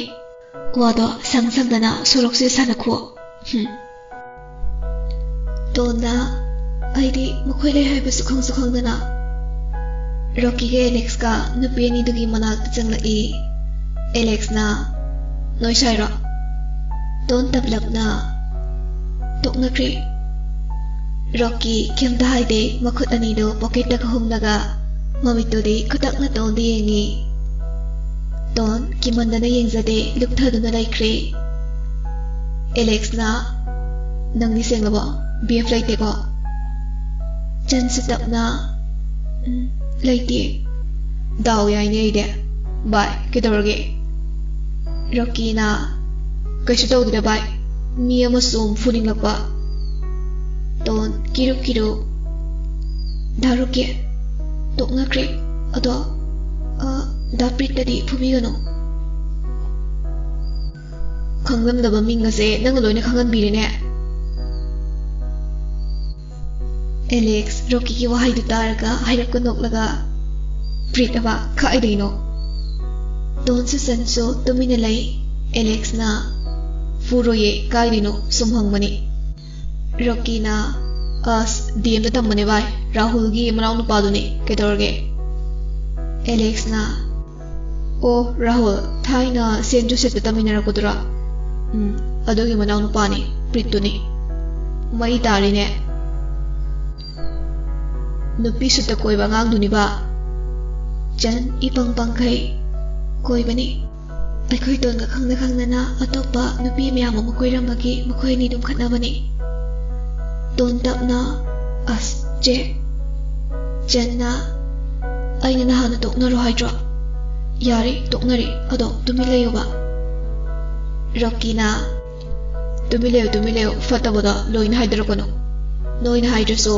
ꯋꯥꯗꯣ ꯁꯪ ꯁꯪꯗꯅ ꯁꯣꯔꯣꯛꯁꯤꯗ ꯁꯥꯟꯅꯈꯣ꯫" ꯍꯨꯝ꯫ ꯇꯣꯟꯅ, "ꯑꯩꯗꯤ ꯃꯈꯣꯏ ꯂꯩ ꯍꯥꯏꯕꯁꯨ ꯈꯪꯁꯨ ꯈꯪꯗꯅ꯫" ꯔꯣꯀꯤꯒ ꯑꯦꯂꯦꯛꯁꯀ ꯅꯨꯄꯤ ꯑꯅꯤꯗꯨꯒꯤ ꯃꯅꯥꯛꯇ ꯆꯪꯂꯛꯏ꯫ ꯑꯦꯂꯦꯛꯁꯅ, "ꯅꯣꯏ ꯁꯥꯏꯔꯣ?" ꯇꯣꯟ ꯇꯞꯂꯞꯅ, "ꯇꯣꯛꯅꯈ꯭ꯔꯦ꯫" ꯔꯣꯀꯤ ꯀꯩꯝꯇ ꯍꯥꯏꯗꯦ, ꯃꯈꯨꯠ ꯑꯅꯤꯗꯨ ꯄꯣꯀꯦꯠꯇ ꯈꯨꯝꯂꯒ ꯃꯃꯤꯠꯇꯨꯗꯤ ꯈꯨꯇꯛꯅ ꯇꯣꯟꯗ ꯌꯦꯡꯉꯤ꯫ ꯇꯣꯟ ꯀꯤꯃꯟꯗꯅ ꯌꯦꯡꯖꯗꯦ, ꯂꯨꯞꯊꯗꯨꯅ ꯂꯩꯈ꯭ꯔꯦ꯫ ꯑꯦꯂꯦꯛꯁꯅ, "ꯅꯪꯗꯤ ꯁꯦꯡꯂꯕꯣ? ꯕꯤ ꯑꯦꯐ ꯂꯩꯇꯦꯀꯣ?" ꯆꯟꯁꯨ ꯇꯞꯅ, "ꯎꯝ, ꯂꯩꯇꯦ꯫" "ꯗꯥꯎ ꯌꯥꯏꯅꯦ ꯑꯩꯗꯤ꯫ ꯚꯥꯏ, ꯀꯩꯗꯧꯔꯒꯦ?" ꯔꯣꯀꯤꯅ, "ꯀꯩꯁꯨ ꯇꯧꯗꯦꯗ ꯚꯥꯏ, ꯃꯤ ꯑꯃ ꯁꯨꯝ ꯐꯨꯅꯤꯡꯂꯛꯄ꯫" ꯇꯣꯟ ꯀꯤꯔꯨ ꯀꯤꯔꯨ, "ꯗꯥ ꯔꯣꯀꯤ, ꯇꯣꯛꯅꯈ꯭ꯔꯦ꯫ ꯑꯗꯣ, ꯑ, ꯗꯥ ꯄ꯭ꯔꯤꯠꯇꯗꯤ ꯐꯨꯕꯤꯒꯅꯨ꯫" "ꯈꯪꯂꯝꯗꯕ ꯃꯤꯡ ꯑꯁꯦ ꯅꯪꯅ ꯂꯣꯏꯅ ꯈꯪꯍꯟꯕꯤꯔꯦꯅꯦ꯫" ꯑꯦꯂꯦꯛꯁ ꯔꯣꯀꯤꯒꯤ ꯋꯥꯍꯩꯗꯨ ꯇꯥꯔꯒ ꯍꯥꯏꯔꯞꯀ ꯅꯣꯛꯂꯒ, "ꯄ꯭ꯔꯤꯠ ꯑꯕ ꯀꯥꯏꯗꯩꯅꯣ?" ꯇꯣꯟꯁꯨ ꯆꯟꯁꯨ ꯇꯨꯃꯤꯟꯅ ꯂꯩ꯫ ꯑꯦꯂꯦꯛꯁꯅ, "ꯐꯨꯔꯣꯏꯌꯦ, ꯀꯥꯏꯗꯩꯅꯣ?" ꯁꯨꯝ ꯍꯪꯕꯅꯤ꯫ ꯔꯣꯀꯤꯅ, "ꯑꯁ, ꯗꯤ ꯑꯦꯝꯗ ꯇꯝꯕꯅꯦ ꯚꯥꯏ, ꯔꯥꯍꯨꯜꯒꯤ ꯃꯅꯥꯎ ꯅꯨꯄꯥꯗꯨꯅꯦ, ꯀꯩꯗꯧꯔꯒꯦ?" ꯑꯦꯂꯦꯛꯁꯅ, "ꯑꯣ, ꯔꯥꯍꯨꯜ, ꯊꯥꯏꯅ ꯁꯦꯟ ꯖꯣꯁꯦꯐꯇ ꯇꯝꯃꯤꯟꯅꯔꯛꯄꯗꯨꯔꯥ? ꯎꯝ, ꯑꯗꯨꯒꯤ ꯃꯅꯥꯎ ꯅꯨꯄꯥꯅꯤ, ꯄ꯭ꯔꯤꯠꯇꯨꯅꯤ꯫ ꯃꯩ ꯇꯥꯔꯤꯅꯦ꯫ ꯅꯨꯄꯤ ꯁꯨꯠꯇ ꯀꯣꯏꯕ ꯑꯉꯥꯡꯗꯨꯅꯤꯕ?" ꯆꯟ ꯏꯄꯪ ꯄꯪꯈꯩ, "ꯀꯣꯏꯕꯅꯤ꯫ ꯑꯩꯈꯣꯏ ꯇꯣꯟꯒ ꯈꯪꯅ ꯈꯪꯅꯅ ꯑꯇꯣꯞꯄ ꯅꯨꯄꯤ ꯃꯌꯥꯝ ꯑꯃ ꯀꯣꯏꯔꯝꯕꯒꯤ ꯃꯈꯣꯏ ꯑꯅꯤ ꯑꯗꯨꯝ ꯈꯠꯅꯕꯅꯤ꯫" ꯇꯣꯟ ꯇꯞꯅ, "ꯑꯁ, ꯆꯦ꯫" ꯆꯟꯅ, "ꯑꯩꯅ ꯅꯍꯥꯟꯅ ꯇꯣꯛꯅꯔꯣ ꯍꯥꯏꯗ꯭ꯔꯣ? ꯌꯥꯔꯦ, ꯇꯣꯛꯅꯔꯦ, ꯑꯗꯣ ꯇꯨꯃꯤꯟ ꯂꯩꯌꯨꯕ꯫" ꯔꯣꯀꯤꯅ, "ꯇꯨꯃꯤꯟ ꯂꯩꯌꯨ, ꯇꯨꯃꯤꯟ ꯂꯩꯌꯨ, ꯐꯠꯇꯕꯗꯣ ꯂꯣꯏꯅ ꯍꯥꯏꯗꯔꯛꯀꯅꯨ꯫ ꯅꯣꯏꯅ ꯍꯥꯏꯗ꯭ꯔꯁꯨ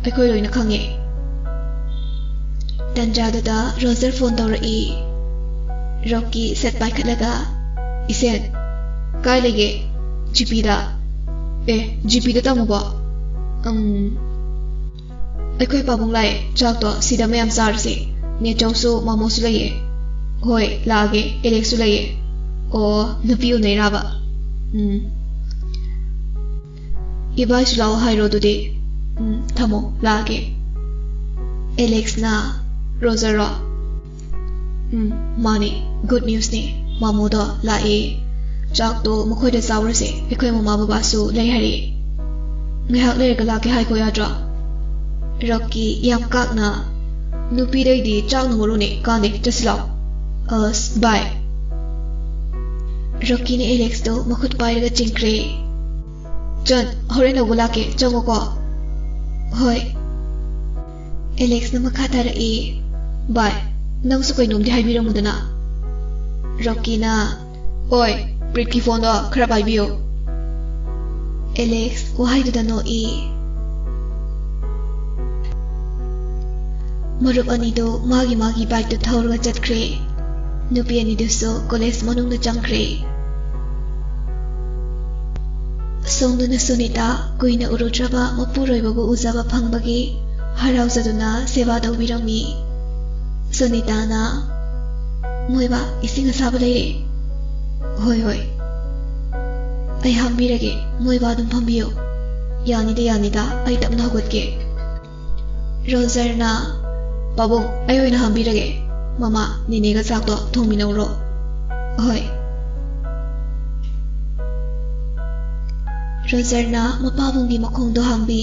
ꯑꯩꯈꯣꯏ ꯂꯣꯏꯅ ꯈꯪꯉꯦ꯫" ꯇꯟꯖꯥꯗꯨꯗ ꯔꯣꯖꯔ ꯐꯣꯟ ꯇꯧꯔꯛꯏ꯫ ꯔꯣꯀꯤ ꯁꯠ ꯄꯥꯏꯈꯠꯂꯒ, "ꯏꯁꯦꯟ, ꯀꯥꯏ ꯂꯩꯒꯦ? ꯖꯤꯄꯤꯗ?" "ꯑꯦ, ꯖꯤꯄꯤꯗ ꯇꯝꯃꯨꯕꯣ?" "ꯎꯝ, ꯑꯩꯈꯣꯏ ꯄꯥꯕꯨꯡ ꯂꯥꯛꯑꯦ, ꯆꯥꯛꯇꯣ ꯁꯤꯗ ꯃꯌꯥꯝ ꯆꯥꯔꯁꯦ꯫ ꯅꯦꯆꯧꯁꯨ ꯃꯥꯃꯣꯁꯨ ꯂꯩꯌꯦ꯫" "ꯍꯣꯏ, ꯂꯥꯛꯑꯒꯦ, ꯑꯦꯂꯦꯛꯁꯁꯨ ꯂꯩꯌꯦ꯫" "ꯑꯣ, ꯅꯨꯄꯤ ꯎꯅꯩꯔꯥꯕ?" "ꯎꯝ꯫ ꯏꯕꯥꯏꯁꯨ ꯂꯥꯛꯑꯣ ꯍꯥꯏꯔꯣ ꯑꯗꯨꯗꯤ꯫" "ꯎꯝ, ꯊꯝꯃꯣ, ꯂꯥꯛꯑꯒꯦ꯫" ꯑꯦꯂꯦꯛꯁꯅ, "ꯔꯣꯖꯔꯔꯣ?" "ꯎꯝ, ꯃꯥꯅꯦ, ꯒꯨꯗ ꯅ꯭ꯌꯨꯁꯅꯦ꯫ ꯃꯥꯃꯣꯗꯣ ꯂꯥꯛꯑꯦ꯫ ꯆꯥꯛꯇꯣ ꯃꯈꯣꯏꯗ ꯆꯥꯎꯔꯁꯦ, ꯑꯩꯈꯣꯏ ꯃꯃꯥ ꯕꯕꯥꯁꯨ ꯂꯩ ꯍꯥꯏꯔꯛꯑꯦ꯫ ꯉꯥꯏꯍꯥꯛ ꯂꯩꯔꯒ ꯂꯥꯛꯀꯦ ꯍꯥꯏꯈꯣ ꯌꯥꯗ꯭ꯔꯣ?" ꯔꯣꯀꯤ ꯌꯥꯝ ꯀꯥꯛꯅ, "ꯅꯨꯄꯤꯗꯩꯗꯤ ꯆꯥꯛꯅ ꯃꯔꯨꯅꯦ, ꯀꯥꯟꯗꯦ, ꯆꯠꯁꯤ ꯂꯥꯛꯑꯣ꯫ ꯑꯁ, ꯕꯥꯏ꯫" ꯔꯣꯀꯤꯅ ꯑꯦꯂꯦꯛꯁꯇꯣ ꯃꯈꯨꯠ ꯄꯥꯏꯔꯒ ꯆꯤꯡꯈ꯭ꯔꯦ꯫ "ꯆꯟ, ꯍꯣꯔꯦꯟ ꯂꯧꯕ ꯂꯥꯛꯀꯦ, ꯆꯪꯉꯣꯀꯣ꯫" "ꯍꯣꯏ꯫" ꯑꯦꯂꯦꯛꯁꯅ ꯃꯈꯥ ꯇꯥꯔꯛꯏ, "ꯕꯥꯏ, ꯅꯪꯁꯨ ꯀꯩꯅꯣꯝꯗꯤ ꯍꯥꯏꯕꯤꯔꯝꯃꯨꯗꯅ꯫" ꯔꯣꯀꯤꯅ, "ꯑꯣꯏ, ꯄ꯭ꯔꯤꯠꯀꯤ ꯐꯣꯟꯗꯣ ꯈꯔ ꯄꯥꯏꯕꯤꯌꯨ꯫" ꯑꯦꯂꯦꯛꯁ ꯋꯥꯍꯩꯗꯨꯗ ꯅꯣꯛꯏ꯫ ꯃꯔꯨꯞ ꯑꯅꯤꯗꯨ ꯃꯥꯒꯤ ꯃꯥꯒꯤ ꯕꯥꯏꯛꯇ ꯊꯧꯔꯒ ꯆꯠꯈ꯭ꯔꯦ꯫ ꯅꯨꯄꯤ ꯑꯅꯤꯗꯨꯁꯨ ꯀꯣꯂꯦꯖ ꯃꯅꯨꯡꯗ ꯆꯪꯈ꯭ꯔꯦ꯫ ꯁꯣꯝꯗꯅ ꯁꯨꯅꯤꯇꯥ ꯀꯨꯏꯅ ꯎꯔꯨꯗ꯭ꯔꯕ ꯃꯄꯨꯔꯣꯏꯕꯕꯨ ꯎꯖꯕ ꯐꯪꯕꯒꯤ ꯍꯔꯥꯎꯖꯗꯨꯅ ꯁꯦꯕꯥ ꯇꯧꯕꯤꯔꯝꯃꯤ꯫ ꯁꯨꯅꯤꯇꯥꯅ, "ꯃꯣꯏꯕꯥ, ꯏꯁꯤꯡ ꯑꯁꯥꯕ ꯂꯩꯔꯦ꯫" "ꯍꯣꯏ, ꯍꯣꯏ꯫ ꯑꯩ ꯍꯥꯡꯕꯤꯔꯒꯦ꯫ ꯃꯣꯏꯕꯥ ꯑꯗꯨꯝ ꯐꯝꯕꯤꯌꯨ꯫" "ꯌꯥꯅꯤꯗ, ꯌꯥꯅꯤꯗ꯫ ꯑꯩ ꯇꯞꯅ ꯍꯧꯒꯠꯀꯦ꯫" ꯔꯣꯖꯔꯅ, "ꯄꯥꯕꯨꯡ, ꯑꯩ ꯑꯣꯏꯅ ꯍꯥꯡꯕꯤꯔꯒꯦ꯫ ꯃꯃꯥ, ꯅꯦꯅꯦꯒ ꯆꯥꯛꯇꯣ ꯊꯣꯡꯃꯤꯟꯅꯧꯔꯣ꯫" "ꯍꯣꯏ꯫" ꯔꯣꯖꯔꯅ ꯃꯄꯥꯕꯨꯡꯒꯤ ꯃꯈꯣꯡꯗꯣ ꯍꯥꯡꯕꯤ꯫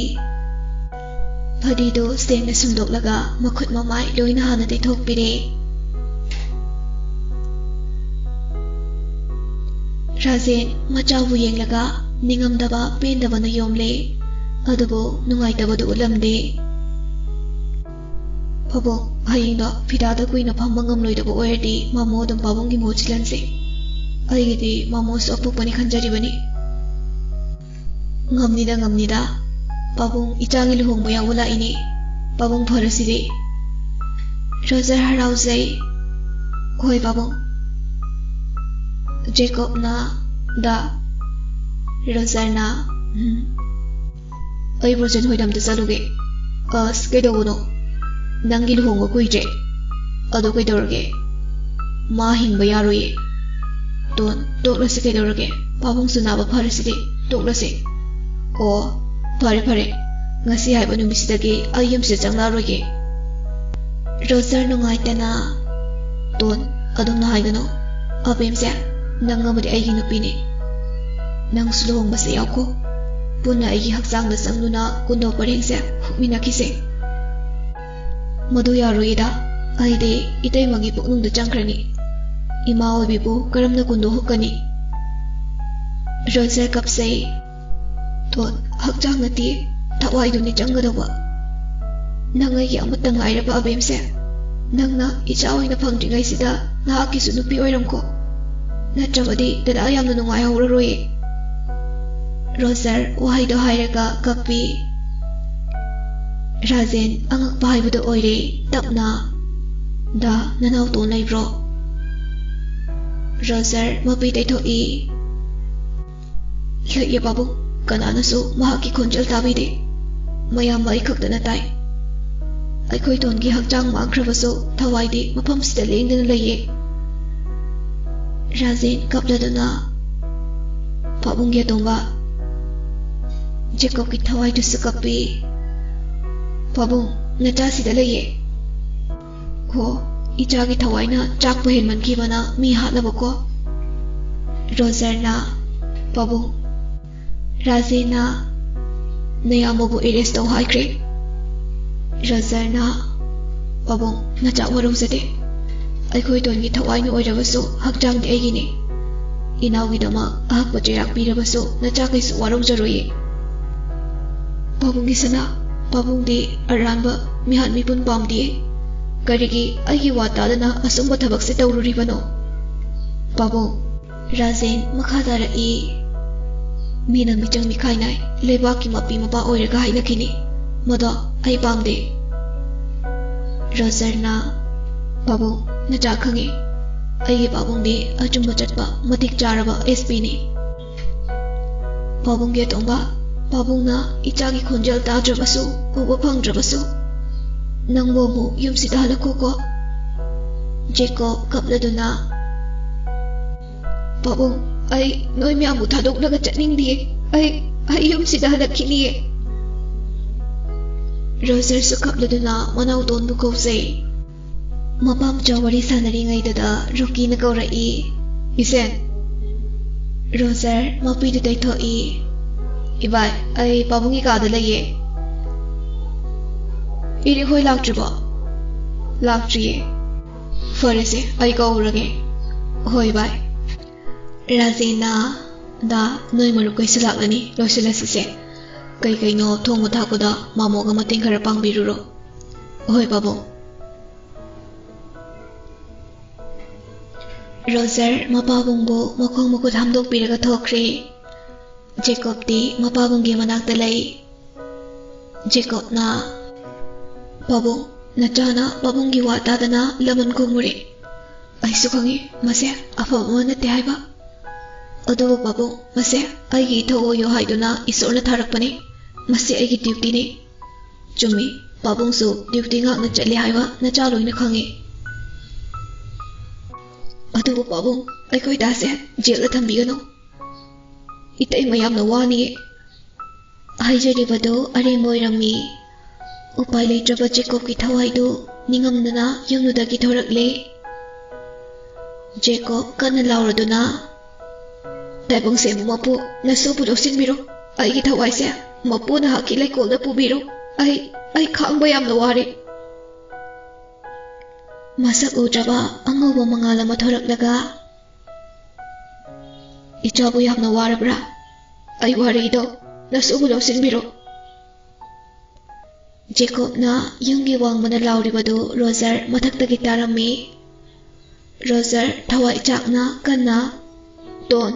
ꯐꯗꯤꯗꯨ ꯁꯦꯡꯅ ꯁꯨꯝꯗꯣꯛꯂꯒ ꯃꯈꯨꯠ ꯃꯃꯥꯏ ꯂꯣꯏꯅ ꯍꯥꯟꯅ ꯇꯩꯊꯣꯛꯄꯤꯔꯦ꯫ ꯔꯥꯖꯦꯟ ꯃꯆꯥꯕꯨ ꯌꯦꯡꯂꯒ ꯅꯤꯡꯉꯝꯗꯕ ꯄꯦꯟꯗꯕꯅ ꯌꯣꯝꯂꯦ꯫ ꯑꯗꯨꯕꯨ ꯅꯨꯡꯉꯥꯏꯇꯕꯗꯨ ꯎꯠꯂꯝꯗꯦ꯫ "ꯄꯥꯕꯨꯡ, ꯍꯌꯦꯡꯗꯣ ꯐꯤꯗꯥꯗ ꯀꯨꯏꯅ ꯐꯝꯕ ꯉꯝꯂꯣꯏꯗꯕ ꯑꯣꯏꯔꯗꯤ ꯃꯥꯃꯣ ꯑꯗꯨꯝ ꯄꯥꯕꯨꯡꯒꯤ ꯃꯍꯨꯠ ꯁꯤꯜꯍꯟꯁꯦ꯫ ꯑꯩꯒꯤꯗꯤ ꯃꯥꯃꯣꯁꯨ ꯑꯄꯣꯛꯄꯅꯤ ꯈꯟꯖꯔꯤꯕꯅꯤ꯫" "ꯉꯝꯅꯤꯗ, ꯉꯝꯅꯤꯗ꯫ ꯄꯥꯕꯨꯡ, ꯏꯆꯥꯒꯤ ꯂꯨꯍꯣꯡꯕ ꯌꯥꯎꯕ ꯂꯥꯛꯏꯅꯦ꯫ ꯄꯥꯕꯨꯡ ꯐꯔꯁꯤꯗꯤ꯫" ꯔꯣꯖꯔ ꯍꯔꯥꯎꯖꯩ꯫ "ꯍꯣꯏ ꯄꯥꯕꯨꯡ꯫" ꯖꯦꯀꯣꯕꯅ, "ꯗꯥ꯫" ꯔꯣꯖꯔꯅ, "ꯎꯝ꯫ ꯑꯩ ꯕ꯭ꯔꯣꯖꯦꯟ ꯍꯣꯏꯗ ꯑꯝꯇ ꯆꯠꯂꯨꯒꯦ꯫" "ꯑꯁ, ꯀꯩꯗꯧꯕꯅꯣ? ꯅꯪꯒꯤ ꯂꯨꯍꯣꯡꯕ ꯀꯨꯏꯗ꯭ꯔꯦ꯫ ꯑꯗꯣ ꯀꯩꯗꯧꯔꯒꯦ? ꯃꯥ ꯍꯤꯡꯕ ꯌꯥꯔꯣꯏꯌꯦ꯫" "ꯇꯣꯟ, ꯇꯣꯛꯂꯁꯤ ꯀꯩꯗꯧꯔꯒꯦ? ꯄꯥꯕꯨꯡꯁꯨ ꯅꯥꯕ ꯐꯔꯁꯤꯗꯤ, ꯇꯣꯛꯂꯁꯤ꯫" "ꯑꯣ, ꯐꯔꯦ, ꯐꯔꯦ꯫ ꯉꯁꯤ ꯍꯥꯏꯕ ꯅꯨꯃꯤꯠꯁꯤꯗꯒꯤ ꯑꯩ ꯌꯨꯝꯁꯤꯗ ꯆꯪꯂꯛꯑꯔꯣꯏꯒꯦ꯫" ꯔꯣꯖꯔ ꯅꯨꯡꯉꯥꯏꯇꯅ, "ꯇꯣꯟ, ꯑꯗꯨꯝꯅ ꯍꯥꯏꯒꯅꯨ꯫ ꯑꯕꯦꯝꯁꯦ, ꯅꯪ ꯑꯃꯗꯤ ꯑꯩꯒꯤ ꯅꯨꯄꯤꯅꯤ꯫ ꯅꯪꯁꯨ ꯂꯨꯍꯣꯡꯕꯁꯦ ꯌꯥꯎꯈꯣ꯫ ꯄꯨꯟꯅ ꯑꯩꯒꯤ ꯍꯛꯆꯥꯡꯗ ꯆꯪꯗꯨꯅ ꯀꯨꯟꯗꯣ ꯄꯔꯦꯡꯁꯦ ꯍꯨꯛꯃꯤꯟꯅꯈꯤꯁꯦ꯫" "ꯃꯗꯨ ꯌꯥꯔꯣꯏꯌꯦꯗ꯫ ꯑꯩꯗꯤ ꯏꯇꯩꯃꯒꯤ ꯄꯨꯛꯅꯨꯡꯗ ꯆꯪꯈ꯭ꯔꯅꯤ꯫ ꯏꯃꯥ ꯑꯣꯏꯕꯤꯕꯨ ꯀꯔꯝꯅ ꯀꯨꯟꯗꯣ ꯍꯨꯛꯀꯅꯤ?" ꯔꯣꯖꯔ ꯀꯞꯆꯩ꯫ "ꯇꯣꯟ, ꯍꯛꯆꯥꯡ ꯅꯠꯇꯦ, ꯊꯋꯥꯏꯗꯨꯅꯤ ꯆꯪꯒꯗꯧꯕ꯫ ꯅꯪ ꯑꯩꯒꯤ ꯑꯃꯠꯇ ꯉꯥꯏꯔꯕ ꯑꯕꯦꯝꯁꯦ꯫ ꯅꯪꯅ ꯏꯆꯥ ꯑꯣꯏꯅ ꯐꯪꯗ꯭ꯔꯤꯉꯩꯁꯤꯗ ꯅꯍꯥꯛꯀꯤꯁꯨ ꯅꯨꯄꯤ ꯑꯣꯏꯔꯝꯀꯣ꯫ ꯅꯠꯇ꯭ꯔꯕꯗꯤ ꯗꯗꯥ ꯌꯥꯝꯅ ꯅꯨꯡꯉꯥꯏꯍꯧꯔꯔꯣꯏꯌꯦ꯫" ꯔꯣꯖꯔ ꯋꯥꯍꯩꯗꯣ ꯍꯥꯏꯔꯒ ꯀꯞꯄꯤ꯫ ꯔꯥꯖꯦꯟ ꯑꯉꯛꯄ ꯍꯥꯏꯕꯗꯨ ꯑꯣꯏꯔꯦ꯫ ꯇꯞꯅ, "ꯗꯥ, ꯅꯅꯥꯎ ꯇꯣꯟ ꯂꯩꯕ꯭ꯔꯣ?" ꯔꯣꯖꯔ ꯃꯄꯤ ꯇꯩꯊꯣꯛꯏ꯫ "ꯂꯩꯌꯦ ꯄꯥꯕꯨꯡ, ꯀꯅꯥꯅꯁꯨ ꯃꯍꯥꯛꯀꯤ ꯈꯣꯟꯖꯦꯜ ꯇꯥꯕꯤꯗꯦ꯫ ꯃꯌꯥꯝꯕ ꯑꯩ ꯈꯛꯇꯅ ꯇꯥꯏ꯫ ꯑꯩꯈꯣꯏ ꯇꯣꯟꯒꯤ ꯍꯛꯆꯥꯡ ꯃꯥꯡꯈ꯭ꯔꯕꯁꯨ ꯊꯋꯥꯏꯗꯤ ꯃꯐꯝꯁꯤꯗ ꯂꯦꯡꯗꯅ ꯂꯩꯌꯦ꯫" ꯔꯥꯖꯦꯟ ꯀꯞꯂꯗꯨꯅ ꯄꯥꯕꯨꯡꯒꯤ ꯑꯇꯣꯝꯕ ꯖꯦꯀꯣꯕꯀꯤ ꯊꯋꯥꯏꯗꯨꯁꯨ ꯀꯞꯄꯤ꯫ "ꯄꯥꯕꯨꯡ, ꯅꯆꯥꯁꯤꯗ ꯂꯩꯌꯦ꯫" "ꯍꯣ, ꯏꯆꯥꯒꯤ ꯊꯋꯥꯏꯅ ꯆꯥꯛꯄ ꯍꯦꯟꯃꯟꯈꯤꯕꯅ ꯃꯤ ꯍꯥꯠꯂꯕꯀꯣ?" ꯔꯣꯖꯔꯅ, "ꯄꯥꯕꯨꯡ, ꯔꯥꯖꯦꯟꯅ ꯅꯌꯥꯝꯕꯕꯨ ꯑꯦꯔꯦꯁ ꯇꯧ ꯍꯥꯏꯈ꯭ꯔꯦ꯫" ꯔꯣꯖꯔꯅ, "ꯄꯥꯕꯨꯡ, ꯅꯆꯥ ꯋꯥꯔꯧꯖꯗꯦ꯫ ꯑꯩꯈꯣꯏ ꯇꯣꯟꯒꯤ ꯊꯋꯥꯏꯅ ꯑꯣꯏꯔꯕꯁꯨ ꯍꯛꯆꯥꯡꯗꯤ ꯑꯩꯒꯤꯅꯤ꯫ ꯏꯅꯥꯎꯒꯤꯗꯃꯛ ꯑꯍꯛꯄ ꯆꯩꯔꯥꯛ ꯄꯤꯔꯕꯁꯨ ꯅꯆꯥ ꯀꯩꯁꯨ ꯋꯥꯔꯧꯖꯔꯣꯏꯌꯦ꯫" "ꯄꯥꯕꯨꯡꯒꯤ ꯁꯅꯥ, ꯄꯥꯕꯨꯡꯗꯤ ꯑꯔꯥꯟꯕ ꯃꯤꯍꯥꯠ ꯃꯤꯄꯨꯟ ꯄꯥꯝꯗꯤꯌꯦ꯫ ꯀꯔꯤꯒꯤ ꯑꯩꯒꯤ ꯋꯥ ꯇꯥꯗꯅ ꯑꯁꯨꯝꯕ ꯊꯕꯛꯁꯦ ꯇꯧꯔꯨꯔꯤꯕꯅꯣ?" "ꯄꯥꯕꯨꯡ," ꯔꯥꯖꯦꯟ ꯃꯈꯥ ꯇꯥꯔꯛꯏ, "ꯃꯤꯅ ꯃꯤꯆꯪ ꯃꯤꯈꯥꯏ ꯅꯥꯏ, ꯂꯩꯕꯥꯛꯀꯤ ꯃꯄꯤ ꯃꯄꯥ ꯑꯣꯏꯔꯒ ꯍꯥꯏꯅꯈꯤꯅꯤ꯫ ꯃꯗꯣ ꯑꯩ ꯄꯥꯝꯗꯦ꯫" ꯔꯣꯖꯔꯅ, "ꯄꯥꯕꯨꯡ, ꯅꯆꯥ ꯈꯪꯉꯤ꯫ ꯑꯩꯒꯤ ꯄꯥꯕꯨꯡꯗꯤ ꯑꯆꯨꯝꯕ ꯆꯠꯄ ꯃꯇꯤꯛ ꯆꯥꯔꯕ ꯑꯦꯁ ꯄꯤꯅꯤ꯫ ꯄꯥꯕꯨꯡꯒꯤ ꯑꯇꯣꯝꯕ, ꯄꯥꯕꯨꯡꯅ ꯏꯆꯥꯒꯤ ꯈꯣꯟꯖꯦꯜ ꯇꯥꯗ꯭ꯔꯕꯁꯨ, ꯎꯕ ꯐꯪꯗ꯭ꯔꯕꯁꯨ, ꯅꯪꯕꯨ ꯑꯃꯨꯛ ꯌꯨꯝꯁꯤꯗ ꯍꯜꯂꯛꯈꯣꯀꯣ꯫" ꯖꯦꯀꯣꯕ ꯀꯞꯂꯗꯨꯅ, "ꯄꯥꯕꯨꯡ, ꯑꯩ ꯅꯣꯏ ꯃꯌꯥꯝꯕꯨ ꯊꯥꯗꯣꯛꯂꯒ ꯆꯠꯅꯤꯡꯗꯤꯌꯦ꯫ ꯑꯩ, ꯑꯩ ꯌꯨꯝꯁꯤꯗ ꯍꯜꯂꯛꯈꯤꯅꯤꯌꯦ꯫" ꯔꯣꯖꯔꯁꯨ ꯀꯞꯂꯗꯨꯅ ꯃꯅꯥꯎꯇꯣꯟꯕꯨ ꯀꯧꯖꯩ꯫ ꯃꯄꯥ ꯃꯆꯥ ꯋꯥꯔꯤ ꯁꯥꯟꯅꯔꯤꯉꯩꯗꯨꯗ ꯔꯣꯀꯤꯅ ꯀꯧꯔꯛꯏ, "ꯏꯁꯦꯟ꯫" ꯔꯣꯖꯔ ꯃꯄꯤꯗꯨ ꯇꯩꯊꯣꯛꯏ꯫ "ꯏꯕꯥꯏ, ꯑꯩ ꯄꯥꯕꯨꯡꯒꯤ ꯀꯥꯗ ꯂꯩꯌꯦ꯫" "ꯏꯔꯤꯛ ꯍꯣꯏ ꯂꯥꯛꯇ꯭ꯔꯤꯕꯣ?" "ꯂꯥꯛꯇ꯭ꯔꯤꯌꯦ꯫" "ꯐꯔꯦꯁꯦ, ꯑꯩ ꯀꯧꯔꯒꯦ꯫" "ꯍꯣꯏ ꯕꯥꯏ꯫" ꯔꯥꯖꯦꯟꯅ, "ꯗꯥ, ꯅꯣꯏ ꯃꯔꯨꯞ ꯀꯩꯁꯨ ꯂꯥꯛꯂꯅꯤ, ꯂꯣꯏꯁꯤꯜꯂꯁꯤꯁꯦ꯫ ꯀꯩ ꯀꯩꯅꯣ ꯊꯣꯡꯕ ꯊꯥꯛꯄꯗ ꯃꯥꯃꯣꯒ ꯃꯇꯦꯡ ꯈꯔ ꯄꯥꯡꯕꯤꯔꯨꯔꯣ꯫" "ꯍꯣꯏ ꯄꯥꯕꯨꯡ꯫" ꯔꯣꯖꯔ ꯃꯄꯥꯕꯨꯡꯕꯨ ꯃꯈꯣꯡ ꯃꯈꯨꯠ ꯍꯥꯝꯗꯣꯛꯄꯤꯔꯒ ꯊꯣꯛꯈ꯭ꯔꯦ꯫ ꯖꯦꯀꯣꯕꯇꯤ ꯃꯄꯥꯕꯨꯡꯒꯤ ꯃꯅꯥꯛꯇ ꯂꯩ꯫ ꯖꯦꯀꯣꯕꯅ, "ꯄꯥꯕꯨꯡ, ꯅꯆꯥꯅ ꯄꯥꯕꯨꯡꯒꯤ ꯋꯥ ꯇꯥꯗꯅ ꯂꯃꯟ ꯈꯨꯝꯃꯨꯔꯦ꯫ ꯑꯩꯁꯨ ꯈꯪꯏ, ꯃꯁꯦ ꯑꯐꯕ ꯑꯃ ꯅꯠꯇꯦ ꯍꯥꯏꯕ꯫ ꯑꯗꯨꯕꯨ ꯄꯥꯕꯨꯡ, ꯃꯁꯦ ꯑꯩꯒꯤ ꯏꯊꯧ ꯑꯣꯏꯌꯨ ꯍꯥꯏꯗꯨꯅ ꯏꯁꯣꯔꯅ ꯊꯥꯔꯛꯄꯅꯤ꯫ ꯃꯁꯤ ꯑꯩꯒꯤ ꯗ꯭ꯌꯨꯇꯤꯅꯤ꯫" "ꯆꯨꯝꯃꯤ, ꯄꯥꯕꯨꯡꯁꯨ ꯗ꯭ꯌꯨꯇꯤ ꯉꯥꯛꯅ ꯆꯠꯂꯤ ꯍꯥꯏꯕ ꯅꯆꯥ ꯂꯣꯏꯅ ꯈꯪꯏ꯫" ꯑꯗꯨꯕꯨ ꯄꯥꯕꯨꯡ, ꯑꯩꯈꯣꯏ ꯗꯥꯁꯦ ꯖꯦꯜꯗ ꯊꯝꯕꯤꯒꯅꯨ꯫ ꯏꯇꯩꯃ ꯌꯥꯝꯅ ꯋꯥꯅꯤꯌꯦ꯫ ꯍꯥꯏꯖꯔꯤꯕꯗꯨ ꯑꯔꯦꯝꯕ ꯑꯣꯏꯔꯝꯃꯤ꯫ ꯎꯄꯥꯏ ꯂꯩꯇ꯭ꯔꯕ ꯖꯦꯀꯣꯕꯀꯤ ꯊꯋꯥꯏꯗꯨ ꯅꯤꯡꯉꯝꯗꯅ ꯌꯨꯝꯗꯨꯗꯒꯤ ꯊꯣꯔꯛꯂꯦ꯫ ꯖꯦꯀꯣꯕ ꯀꯟꯅ ꯂꯥꯎꯔꯗꯨꯅ, "ꯇꯥꯏꯕꯪ ꯁꯦꯝꯕ ꯃꯄꯨ, ꯅꯁꯨꯕꯨ ꯂꯧꯁꯤꯟꯕꯤꯔꯣ꯫ ꯑꯩꯒꯤ ꯊꯋꯥꯏꯁꯦ ꯃꯄꯨ ꯅꯍꯥꯛꯀꯤ ꯂꯩꯀꯣꯜꯗ ꯄꯨꯕꯤꯔꯣ꯫ ꯑꯩ, ꯑꯩ ꯈꯥꯡꯕ ꯌꯥꯝꯅ ꯋꯥꯔꯦ꯫" ꯃꯁꯛ ꯎꯗ꯭ꯔꯕ ꯑꯉꯧꯕ ꯃꯉꯥꯜ ꯑꯃ ꯊꯣꯔꯛꯂꯒ, "ꯏꯆꯥꯕꯨ ꯌꯥꯝꯅ ꯋꯥꯔꯕ꯭ꯔꯥ? ꯑꯩ ꯋꯥꯔꯤꯗꯣ ꯅꯁꯨꯕꯨ ꯂꯧꯁꯤꯟꯕꯤꯔꯣ꯫" ꯖꯦꯀꯣꯕꯅ ꯌꯨꯝꯒꯤ ꯋꯥꯡꯃꯅ ꯂꯥꯎꯔꯤꯕꯗꯨ ꯔꯣꯖꯔ ꯃꯊꯛꯇꯒꯤ ꯇꯥꯔꯝꯃꯤ꯫ ꯔꯣꯖꯔ ꯊꯋꯥꯏ ꯆꯥꯛꯅ ꯀꯟꯅ, "ꯇꯣꯟ!"